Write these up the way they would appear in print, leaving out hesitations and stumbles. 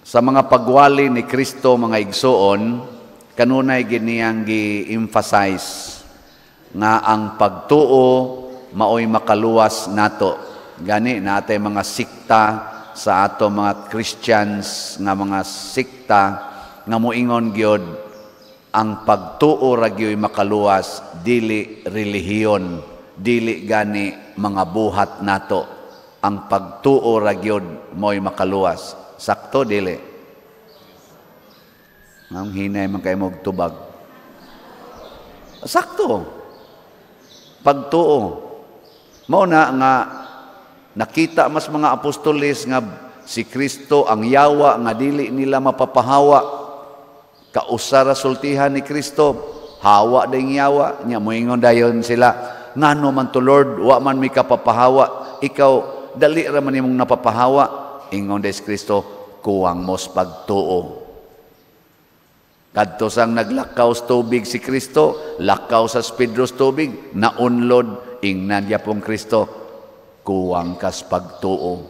Sa mga pagwali ni Kristo, mga igsoon, kanunay giniyang gi-emphasize nga ang pagtuo maoy makaluwas nato. Gani natay mga sikta sa ato mga Christians nga mga sikta nga moingon gyud ang pagtuo ra gyoy makaluwas, dili relihiyon, dili gani mga buhat nato. Ang pagtuo ra gyud mo'y makaluwas. Sakto, dili? Ang hinay man kay mo tubag. Sakto. Pagtuo. Mao na nga nakita mas mga apostoles nga si Kristo ang yawa nga dili nila mapapahawa. Kausa ra sultihan ni Kristo, hawa ding yawa nya. Moingon dayon sila, "Ngano man to, Lord, wa man mi kapapahawa, ikaw dali ra man nimong napapahawa?" Ingon des Kristo, "Kuwang mos pagtuo." Kadto sang naglakaw sa tubig si Kristo, lakaw sa Pedro sa tubig, naunlod. Ingnan yapong Kristo, "Kuwang kas pagtuo."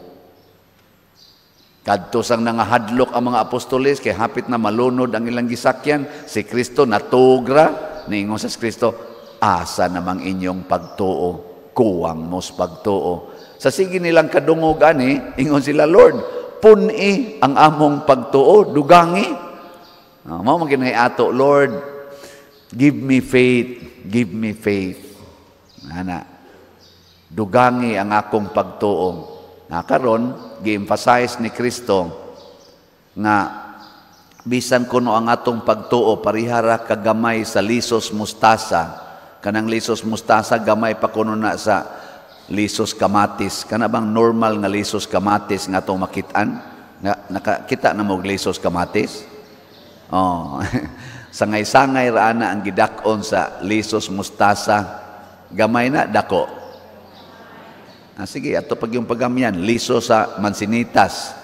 Kadto sang nangahadlok ang mga apostoles kay hapit na malunod ang ilang gisakyan, si Kristo natugra, niingon sa Kristo, "Asa namang inyong pagtuo? Kuwang mos pagtuo." Sa sige nilang kadungog ani, ingon sila, "Lord, pun-i ang among pagtuo, dugangi." Mao man gini ato, "Lord, give me faith, give me faith." Ana, dugangi ang akong pagtuo. Na karon gi-emphasize ni Kristo nga bisan kuno ang atong pagtuo parihara kagamay sa lisos mustasa. Kanang lisos mustasa, gamay pa kuno na sa lisos kamatis. Kana bang normal nga lisos kamatis nga atong makit-an? Nga nakakita na mo lisos kamatis? Oh. Sangay-sangay ra ana ang gidak-on sa lisos mustasa. Gamay na, dako? Ah, sige, ato pag yung pagamyan, liso sa mansinitas.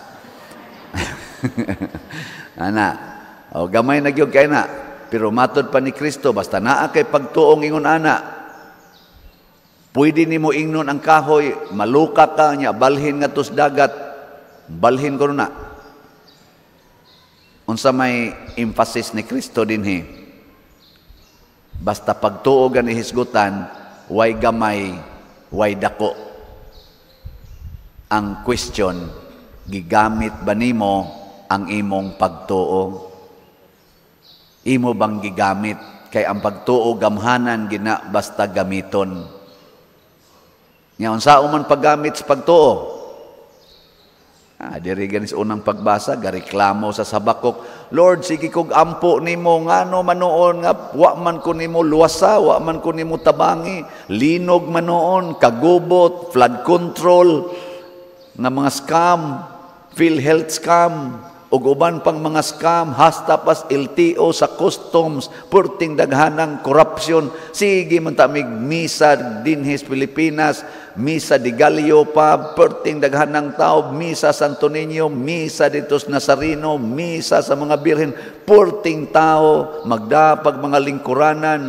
Ana. O, gamay na gyud kay na. Pero matod pa ni Kristo, basta naa kay pagtuong ingon ana, pwede nimo ingnon ang kahoy, maluka ka niya, balhin nga tos dagat, balhin ko na. Unsa may emphasis ni Kristo dinhi? Basta pagtuo gani hisgutan, way gamay, way dako. Ang question, gigamit ba nimo ang imong pagtuo? Imo bang gigamit? Kay ang pagtuo gamhanan gina basta gamiton. Nya unsa man paggamit sa pagtuo? Ah, diri ganis unang pagbasa, gareklamo sa Habakuk, "Lord, sige kog ampo nimo, ngano manuon nga wa man ko nimo luwasa, wa man ko nimo tabangi, linog manuon, kagubot, flood control, nga mga scam, PhilHealth scam, ug uban pang mga scam, hasta pas LTO sa customs, purting daghanang corruption. Sige man tamig misa dinhi sa Pilipinas, misa de Gallo pa, purting daghanang tao, misa Santo Niño, misa dito sa Nazareno, misa sa mga birhen, purting tao, magdapag mga lingkuranan,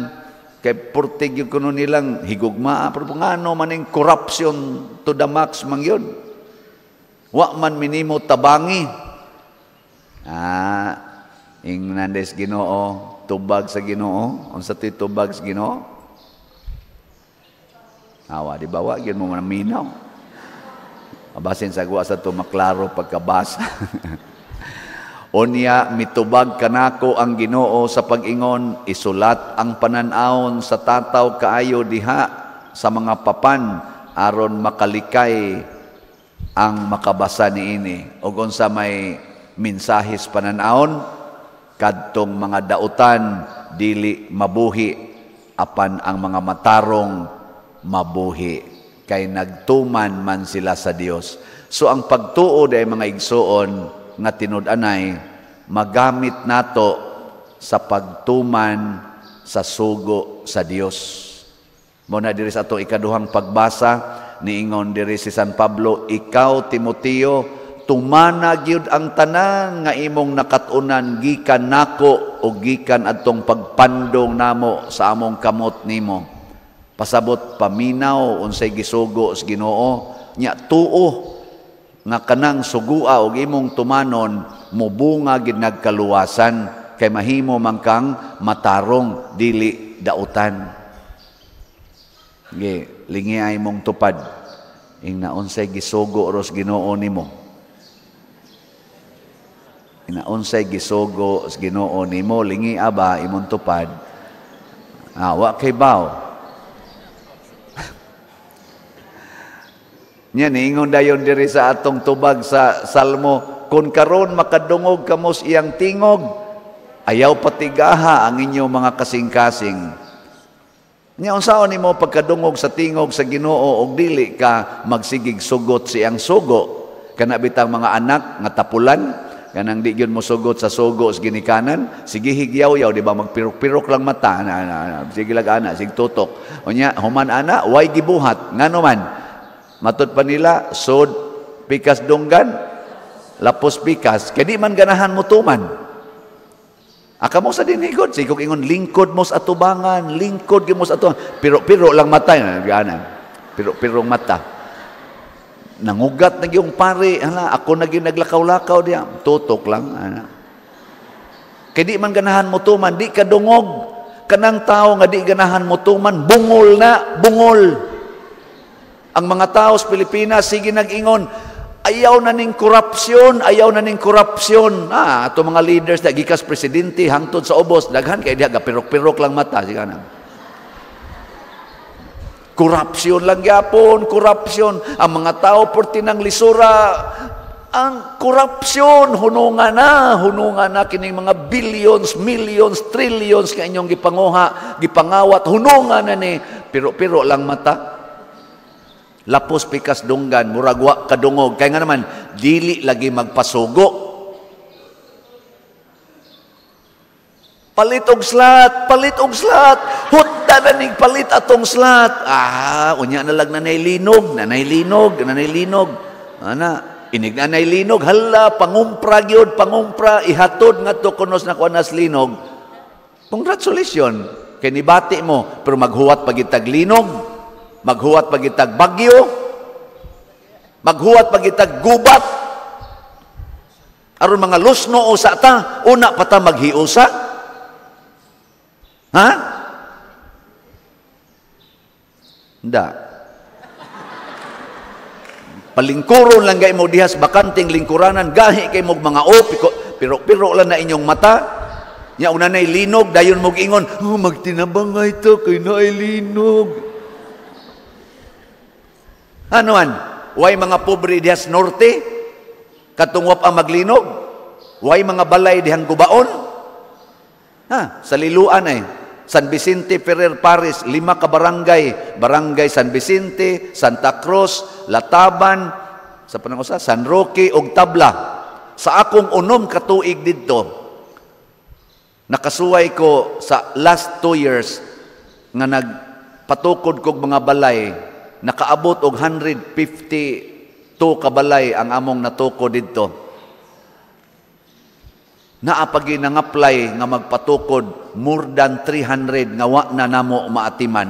kay purting yung kuno nilang higugmaa, pero ngano maning corruption to the max man yun? Wa man minimo tabangi." Ah, ingnan des Ginoo, tubag sa Ginoo. Unsa to'y tubag sa Ginoo? Awa, di ba wa gyud mo maminaw? Basin sa guwa sa to maklaro pagkabasa. "Unya mitubag kanako ang Ginoo sa pag-ingon, isulat ang panan-awon sa tataw kaayo diha sa mga papan aron makalikay ang makabasa niini." Ug unsa may mensahis panan-awon? Kadtong mga dautan dili mabuhi, apan ang mga matarong mabuhi kay nagtuman man sila sa Dios. So ang pagtuo day, mga igsuon, nga tinud-anay magamit nato sa pagtuman sa sugo sa Dios. Mo na diri sa ato ikaduhang pagbasa, niingon diri si San Pablo, "Ikaw, Timoteo, tumana gyud ang tanan nga imong nakat-unan gikan nako o gikan adtong pagpandong namo sa among kamot nimo." Pasabot paminaw unsay gisugo sa Ginoo nya tuo. Nga kanang sugua og imong tumanon, mubunga gid nagkaluwasan kay mahimo man kang matarong, dili dautan. Ge, lingi ay mong tupad. Ing naunsay gisugo ros Ginoo nimo. Ing naunsay gisugo sa Ginoo nimo, lingi aba imong tupad. Ah, wa kay baw. Nya niingon dayon diri sa atong tubag sa Salmo, "Kun karon makadungog kamo sa iyang tingog, ayaw patigaha ang inyong mga kasing-kasing." Nya unsaon nimo pagkadungog sa tingog sa Ginoo og dili ka magsigig sugot sa iyang sugo? Kana bitang mga anak nga tapulan, kanang di gyud mo sugot sa sugo sa ginikanan, sige higyaw-yaw, di ba, magpirok-pirok lang mata, na, na, na, sige lag ana, sige tutok. Unya human ana, way gibuhat, ngano man? Matud pa nila, sod pikas dunggan, lapos pikas, kay di man ganahan mo tuman. Aka mo sa dinhigod, sige kog ingon, lingkod mo sa atubangan, lingkod gyud mo sa atubangan. Piro-piro lang mata, gana. Piro-pirong mata. Nangugat na yung pare, hala, ako na gyud naglakaw-lakaw diya, tutok lang. Ana. Kay di man ganahan mo tuman, di ka dungog. Kanang tao nga di ganahan mo tuman, bungol na, bungol. Ang mga tao sa Pilipinas, sige nag-ingon, "Ayaw na ning korupsyon, ayaw na ning korupsyon." Ah, ato mga leaders na gikas presidente hangtod sa ubos, daghan kay diha gapirok-pirok lang mata, sige na. Korupsyon lang gyapon, korupsyon. Ang mga tao porti ng lisura, ang korupsyon, hununga na kining mga billions, millions, trillions nga inyong gipanguha, gipangawat, hununga na ni. Piro-piro lang mata. Lapos pikas dunggan, murag wa kadungog. Kaya nga naman, dili lagi magpasugo. Palit og slat, palit og slat. Hutda na ning palit atong slat. Ah, unya na lang nanay linog, nanay linog, nanay linog. Ana, inig nanay linog, hala, pangumpra gyud, pangumpra, ihatod ngadto kunos na kuanas linog. Congratulations, kay nibati mo, pero maghuwat pagitag linog, maghuwat pagitag bagyo, maghuwat pagitag gubat. Aron mga lusno usa ta, una pa ta maghiusa. Ha? Nda. Palingkuron lang gay mo dihas bakanting lingkuranan, gahi kay mog mga o, pero-pero lang na inyong mata. Nya una nay linog, dayon mog ingon, "Oh, magtinabangay to kay naay linog." Ano man? Way mga pobre dihas norte, katong wa pa maglinog. Way mga balay dihang gubaon. Ha, sa Liloan ay San Vicente Ferrer Paris, 5 ka barangay, Barangay San Vicente, Santa Cruz, Lataban, sa panangusa, San Roque ug Tabla. Sa akong unom ka tuig didto, nakasuway ko sa last 2 years nga nagpatukod kog mga balay, nakaabot og 152 ka balay ang among natukod didto. Naapagi nang-apply nga magpatukod more than 300 nga wa na namo maatiman.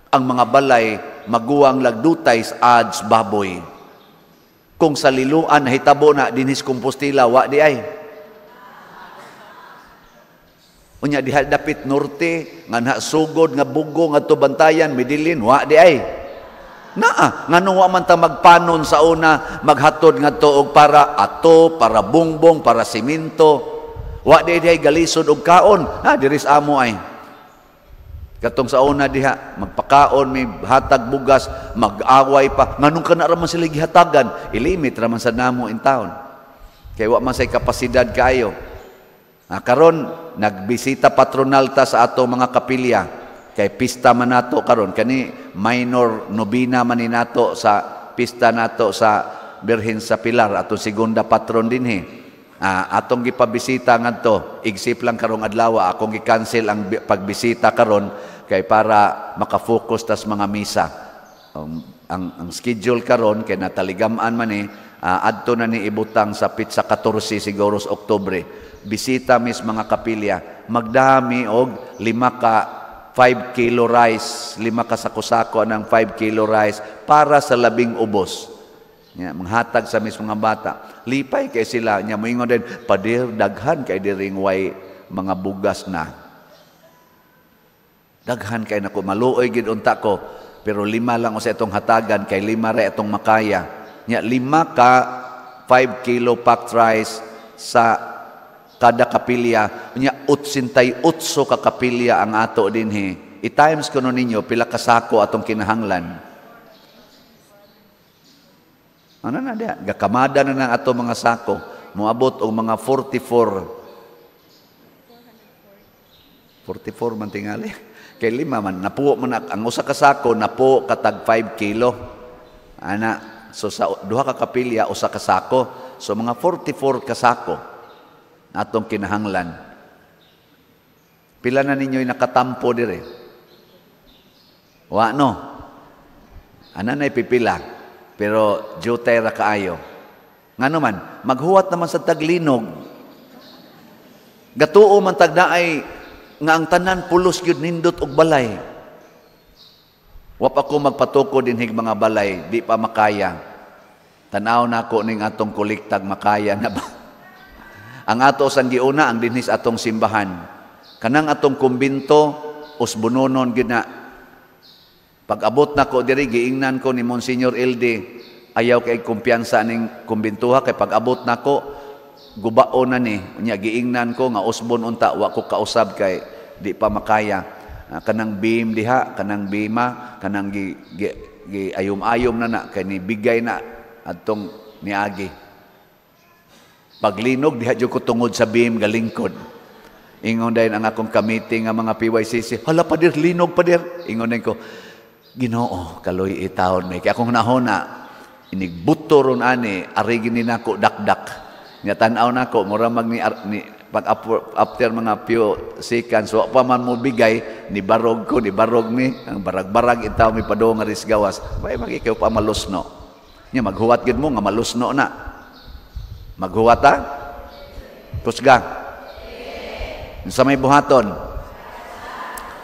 Ang mga balay maguwang lagdutay sa ads baboy. Kung sa Liloan hitabo na dinhis Compostela, wa di ay. Unya diha dapit norte nga na sugod nga bugo ngadto Bantayan, Medellin, wa di ay. Naa, nganong wa man ta magpanon sa una, maghatod ngadto og para ato, para bongbong, para simento. Wa di ay galisod og kaon. Ha, diri sa amo ay. Katong sa una diha, magpakaon, may hatag bugas, mag-away pa. Nganong kana ra man sila gihatagan, ilimit ra man sa namo in town. Kay wa man say kapasidad kaayo. Ha, karon nagbisita patronal ta sa ato mga kapilya. Kay pista man nato karon, kani minor nobina man ni nato sa pista nato sa Birhen sa Pilar, atong segunda patron dinhi. Atong gipabisita ngadto, igsip lang karong adlaw, akong gi-cancel ang pagbisita karon kay para maka-focus tas mga misa. Ang schedule karon kay nataligam-an man ni, adto na ni ibutang sa pitsa 14 siguro sa Oktubre. Bisita mis mga kapilya, magdami og 5 ka 5 kilo rice, 5 ka sako-sako ng 5 kilo rice para sa 10 ubos. Nya manghatag sa mis mga bata. Lipay kay sila nya moingon din, "Pader, daghan kay diring way mga bugas na." Daghan kay nako, maluoy gid unta ko, pero lima lang usa itong hatagan kay lima ra itong makaya. Nya lima ka 5 kilo packed rice sa kada kapilya, nya 88 ka kapilya ang ato dinhi. I-times kuno ninyo pila ka sako atong kinahanglan. Ano na diya? Gakamada na ng ato mga sako. Moabot og mga 44. 44 man tingali. Kay lima man, napuo man ang usa ka sako, napuo katag 5 kilo. Ana, so sa duha ka kapilya, usa ka sako. So mga 44 ka sako atong kinahanglan. Pila na ninyo'y nakatampo dire? Wa no? Ana na pipila. Pero jutay ra kaayo. Ngano man, maghuwat naman sa taglinog. Gatuo man tagnaay nga ang tanan pulos gyud nindot og balay. Wa pa ko magpatuko dinhig mga balay, di pa makaya. Tan-aw nako ning atong kolektag makaya na ba? Ang ato sang giuna ang dinhi sa atong simbahan. Kanang atong kumbinto usbunonon gyud na. Pag-abot nako diri giingnan ko ni Monsignor Ilde, ayaw kay kumpiyansa ning kumbintuha kay pag-abot nako gubao na ni. Unya giingnan ko nga usbon unta, wa ko kausab kay di pa makaya. Kanang beam diha, kanang bima, kanang gi, gi, gi ayom-ayom na na kay ni bigay na adtong niagi. Paglinog diha jud ko tungod sa beam galingkod. Ingon dayon ang akong committee nga mga PYCC, "Hala pader, linog pader." Ingon dayon ko, "Ginoo, kaloy itawon may." Kaya akong nahona, inigbuto ron ani, arigin ni nako dakdak. Nga tan-aw nako, mura mag ni, ni pag after mga few seconds, wa pa man mo bigay, ni barog ko, ni barog mi, ang barag-barag itaw mi padung nga gawas. Bay magikaw pa malusno. Nya maghuwat gid mo nga malusno na. Maghuwat ta? Kusga. Sa may buhaton?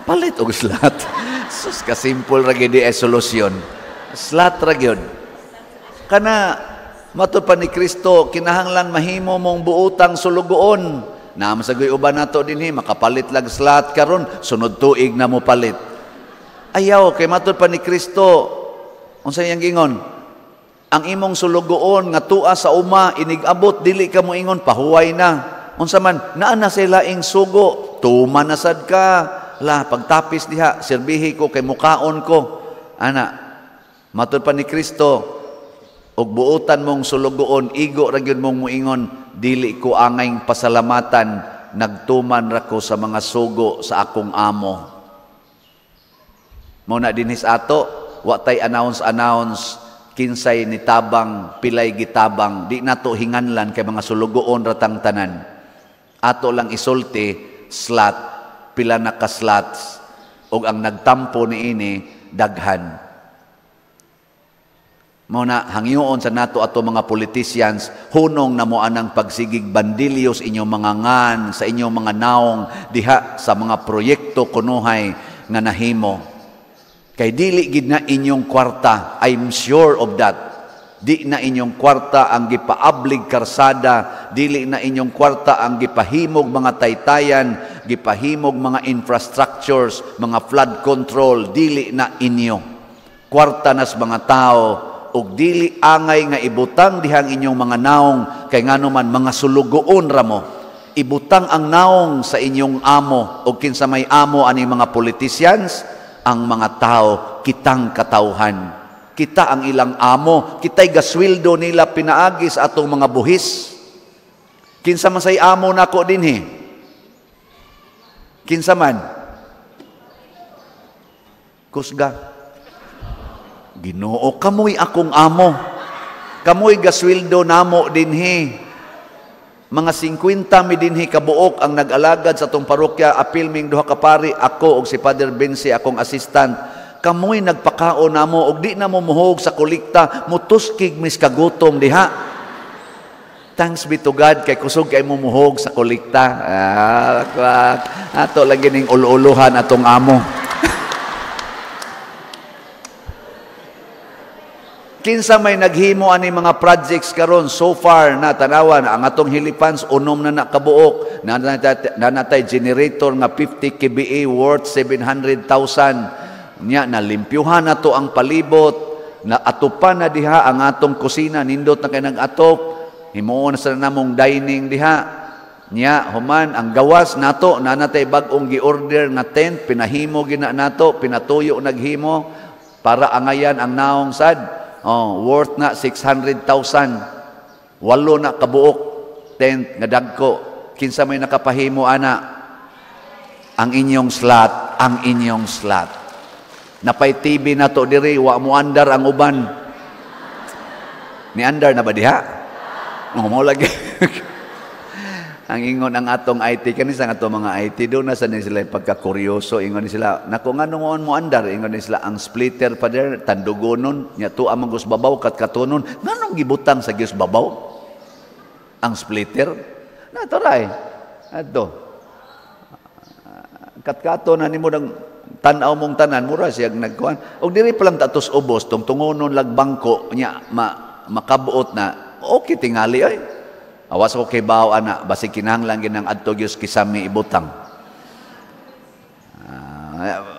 Palit og slat. Sus, kasimple ra gyud ay solusyon. Slat ra gyud. Kana matud pa ni Kristo, kinahanglan mahimo mong buotang sulugoon. Naa man sagoy uban nato dinhi makapalit lag slat karon, sunod tuig na mo palit. Ayaw kay matud pa ni Kristo, unsa iyang gingon? Ang imong sulugoon nga tua sa uma inig-abot dili ka moingon pahuway na. Unsa man naa na say laing sugo, tuman na sad ka. La pagtapis diha serbihi ko kay mukaon ko. Ana matud pa ni Kristo, og buotan mong sulugoon, igo ra gyud mong moingon, dili ko angay pasalamatan, nagtuman ra ko sa mga sugo sa akong amo. Mao na dinhi sa ato, wa tay announce kinsay nitabang, pilay gitabang, di nato hinganlan kay mga sulugoon ratang tanan. Ato lang isulti slat, pila na ka slots, og ang nagtampo niini daghan. Mao na hangyoon sa nato ato mga politicians, hunong na mo anang pagsigig bandilyos inyong mga ngan, sa inyong mga naong diha sa mga proyekto kunuhay nga nahimo. Kay dili gid na inyong kwarta, I'm sure of that. Di na inyong kwarta ang gipaablig karsada, dili na inyong kwarta ang gipahimog mga taytayan, gipahimog mga infrastructures, mga flood control, dili na inyo. Kwarta nas mga tao, ug dili angay nga ibutang dihang inyong mga naong, kay ngano man mga sulugoon ra mo. Ibutang ang naong sa inyong amo, ug kinsa may amo ani mga politicians, ang mga tao, kitang katawhan. Kita ang ilang amo, kita'y gasweldo nila pinaagi sa atong mga buhis. Kinsa man say amo nako dinhi? Kinsa man? Kusga. Ginoo, kamoy akong amo. Kamoy gasweldo namo dinhi. Mga 50 mi dinhi kabuok ang nag-alagad sa atong parokya, apil ming duha ka pari, ako og si Father Bensi akong assistant. Kamoy nagpakaon namo og di namo muhog sa kolekta, mutuskig mis kagutom diha. Thanks be to God kay kusog kay mo muhog sa kolekta. Ato lagi ning ulo-uluhan atong amo. Kinsa may naghimo ani mga projects karon so far na tanawan ang atong helipans, unom na nakabuok na natay generator nga 50 kVA worth 700,000 nya, nalimpyuhan na to ang palibot na atupan na diha ang atong kusina, nindot na kay nag-atop, himuon sa namong dining diha. Nya human ang gawas nato, na natay bag-ong gi-order nga tent, pinahimo gina nato, pinatuyo naghimo para angayan ang naong sad. Oh, worth na 600,000. Walo na kabuok tent nga dagko. Kinsa may nakapahimo ana? Ang inyong slot, ang inyong slot. Napay TV na to diri, wa mo andar ang uban. Ni andar na ba diha? Oh, mo lagi. Ang ingon ang atong IT kani sa atong mga IT do na sa ni sila pagkakuryoso, ingon ni sila nako, ngano mo andar? Ingon ni sila, ang splitter pa der tandugonon nya tuwa man gus babaw kat katunon, nganong gibutang sa gyus babaw ang splitter na toray adto katkato na nimo nang tan-aw mong tanan, mura siya nagkuan og diri pa lang tatos ubos tungtungonon lag bangko nya makabuot na okay tingali ay. Awas ko kay bao ana, basig kinahanglan ginang adto gyud kisami ibutang.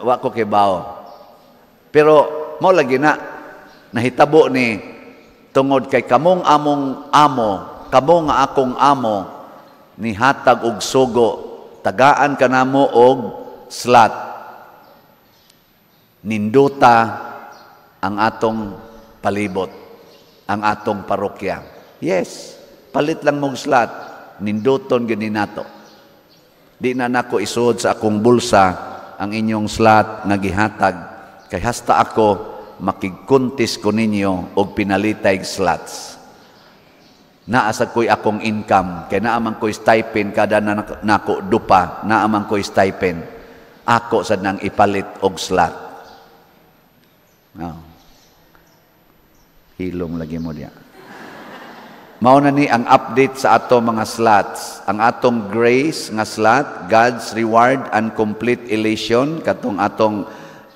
Wa ko kay bao. Pero mo lagi na nahitabo ni tungod kay kamong among amo, kamo nga akong amo ni hatag og sugo, tagaan kanamo og slot. Ninduta ang atong palibot, ang atong parokya. Yes. Palit lang mong slot, ninduton gini nato. Di na nako isuod sa akong bulsa ang inyong slot nga gihatag kay hasta ako makigkuntis ko ninyo og pinalitay slots. Naa sa ko'y akong income kay naa man ko'y stipend kada na nako dupa, naa man ko'y stipend. Ako sad nang ipalit og slot. Oh. Hilom lagi mo diya. Mao na ni ang update sa ato mga slots. Ang atong grace nga slot, God's reward and complete elation, katong atong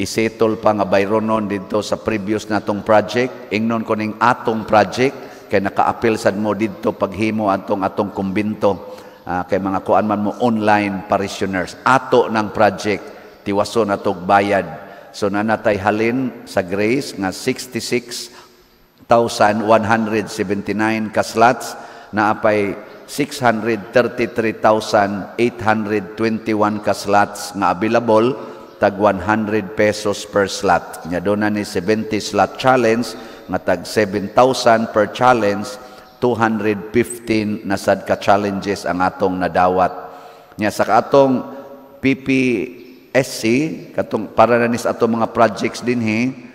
isettle pa nga bayronon didto sa previous natong project. Ingnon ko ning atong project kay naka-apil sad mo didto paghimo atong atong kumbinto. Kay mga kuan man mo online parishioners. Ato ng project, tiwason atog bayad. So nanatay halin sa grace nga 66,179 ka slots, naapay 633,821 ka slots nga available tag 100 pesos per slot. Nya doon na ni 70 slot challenge nga tag 7,000 per challenge, 215 na sad ka challenges ang atong nadawat. Nya sa atong PPSC katong para na ni sa atong mga projects dinhi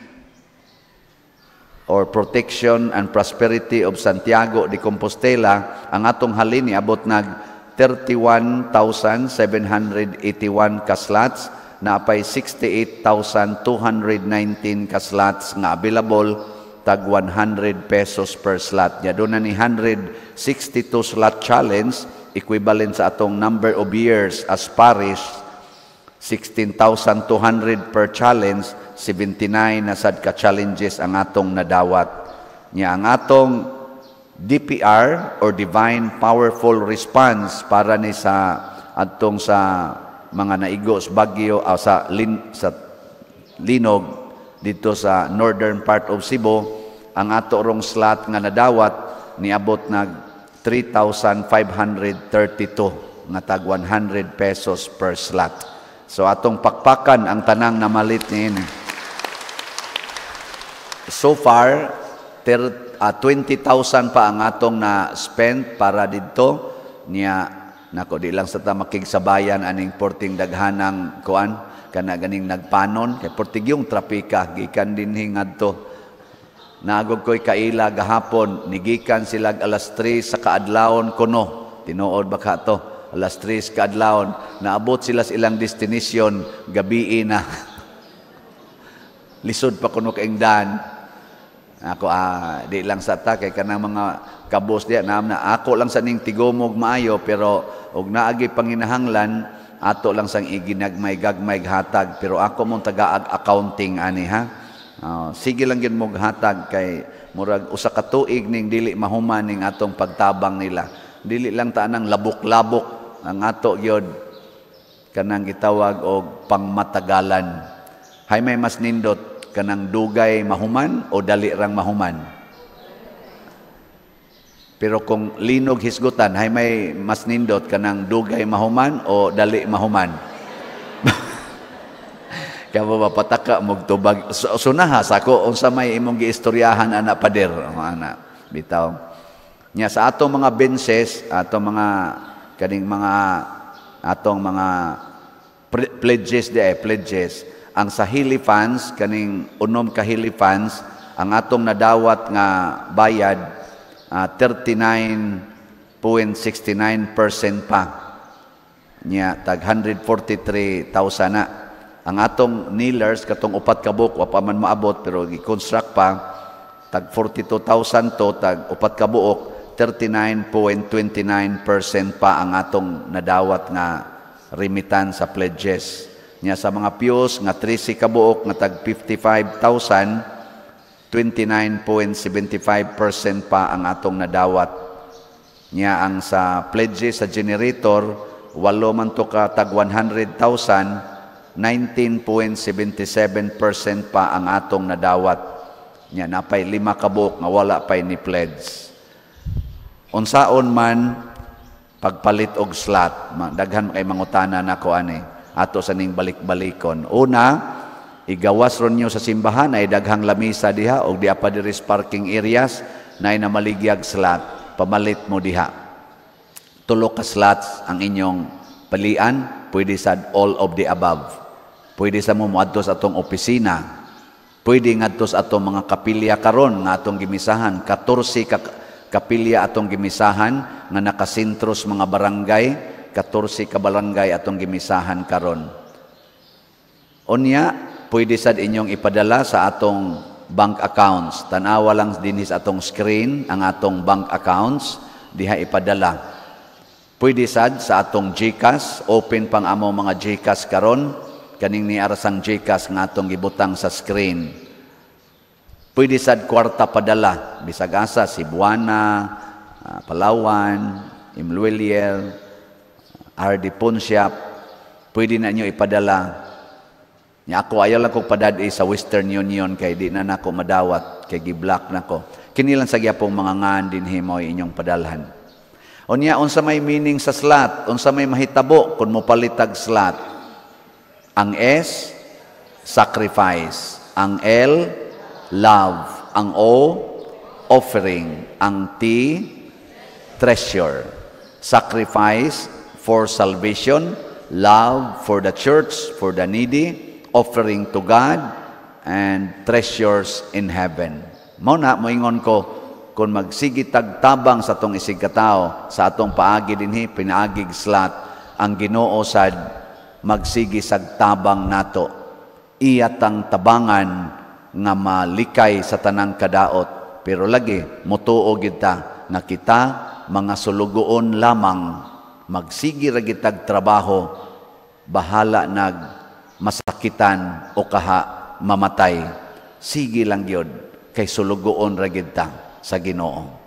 or Protection and Prosperity of Santiago de Compostela, ang atong halin niabot nag 31,781 ka slots, naapay 68,219 ka slots nga available tag 100 pesos per slot. Nya doon na ni 162 slot challenge, equivalent sa atong number of years as parish, 16,200 per challenge, 79 na sad ka challenges ang atong nadawat. Nya ang atong DPR or Divine Powerful Response para ni sa atong sa mga naigo sa Baguio, sa linog dito sa northern part of Cebu, ang ato rong slot nga nadawat niabot nag 3,532 nga tag 100 pesos per slot. So atong pakpakan ang tanang namalit niini. So far, 20,000 pa ang atong na spend para didto niya. Nako, di lang sa ta makigsabayan aning porting daghanang kuan kana ganing nagpanon kay portigyong trapika gikan dinhi ngadto. Naagog ko'y kaila gahapon, nigikan sila alas 3 sa kaadlawon kuno, tinuod ba ka to? Alas 3 kaadlawon, naabot sila sa ilang destination gabii na. Lisod pa kuno kaingdan. Ako di lang sa ta kay kanang mga kabos diya naam na ako lang sa ning tigumog maayo, pero og naagi panginahanglan ato lang sang iginagmay gagmay hatag, pero ako mong tagaag accounting ani ha. Sige lang gyud mog hatag kay Murag usa ka tuig ning dili mahuman ning atong pagtabang nila. Dili lang ta nang labok-labok ang ato gyud, kanang gitawag og pangmatagalan. Hay may mas nindot, kanang dugay mahuman o dali rang mahuman? Pero kung linog hisgutan, hay may mas nindot, kanang dugay mahuman o dali mahuman? Kaya ba pataka mo tubag sunaha sa ko unsa may imong giistoryahan ana, pader, ana bitaw. Nya sa atong mga benches, atong mga kaning mga atong mga pledges di ay pledges, ang sa Healy Funds, kaning 6 ka Healy Funds, ang atong nadawat nga bayad 39.69% pa. Nya tag 143,000 na. Ang atong kneelers, katong 4 ka buok, wa pa man maabot pero gi-construct pa, tag 42,000 to, tag 4 ka buok, 39.29% pa ang atong nadawat nga remittance sa pledges. Nya sa mga pews nga 13 ka buok nga tag 55,000, 29.75% pa ang atong nadawat. Nya ang sa pledges sa generator, 8 man to ka tag 100,000, 19.77% pa ang atong nadawat. Nya napay 5 ka buok nga wala pay ni pledge. Unsaon man pagpalit og slot, daghan kay mangutana nako ani, ato sa ning balik-balikon. Una, igawas ron nyo sa simbahan ay daghang lamisa diha og diha pa diri parking areas na namaligyag slot, pamalit mo diha. 3 ka slots ang inyong palian, pwede sad all of the above. Pwede sa mo moadto sa atong opisina. Pwede ngadto sa atong mga kapilya karon nga atong gimisahan. 14 ka kapilya atong gimisahan nga nakasentro sa mga barangay. 14 ka barangay atong gimisahan karon. Unya, pwede sad inyong ipadala sa atong bank accounts. Tanawa lang dinhi sa atong screen ang atong bank accounts, diha ipadala. Pwede sad sa atong GCash, open pang amo mga GCash karon, kaning ni arasang GCash nga atong gibutang sa screen. Pwede sad kwarta padala, bisag asa, Cebuana, Palawan, M Lhuillier, RD Pawnshop, pwede na nyo ipadala. Nya ako ayaw lang kong padad-i sa Western Union kay di na nako madawat, kay gi-block nako. Kini lang sa gyapong mga ngan dinhi mo inyong padalhan. Unya, unsa may meaning sa slot, unsa may mahitabo kung mopalitag slot? Ang S, sacrifice. Ang L, love. Ang O, offering. Ang T, treasure. Sacrifice for salvation, love for the church, for the needy, offering to God, and treasures in heaven. Mao na, moingon ko, kung magsige tagtabang sa atong isig katao, sa atong paagi dinhi, pinaagig slot, ang Ginoo sad magsige sag tabang nato. Iyatang tabangan nga malikay sa tanang kadaot. Pero lagi, mutuo gid ta nga kita mga sulugoon lamang, magsige ra gitag trabaho, bahala nag masakitan o kaha mamatay. Sige lang gyud kay sulugoon ra gid ta sa Ginoo.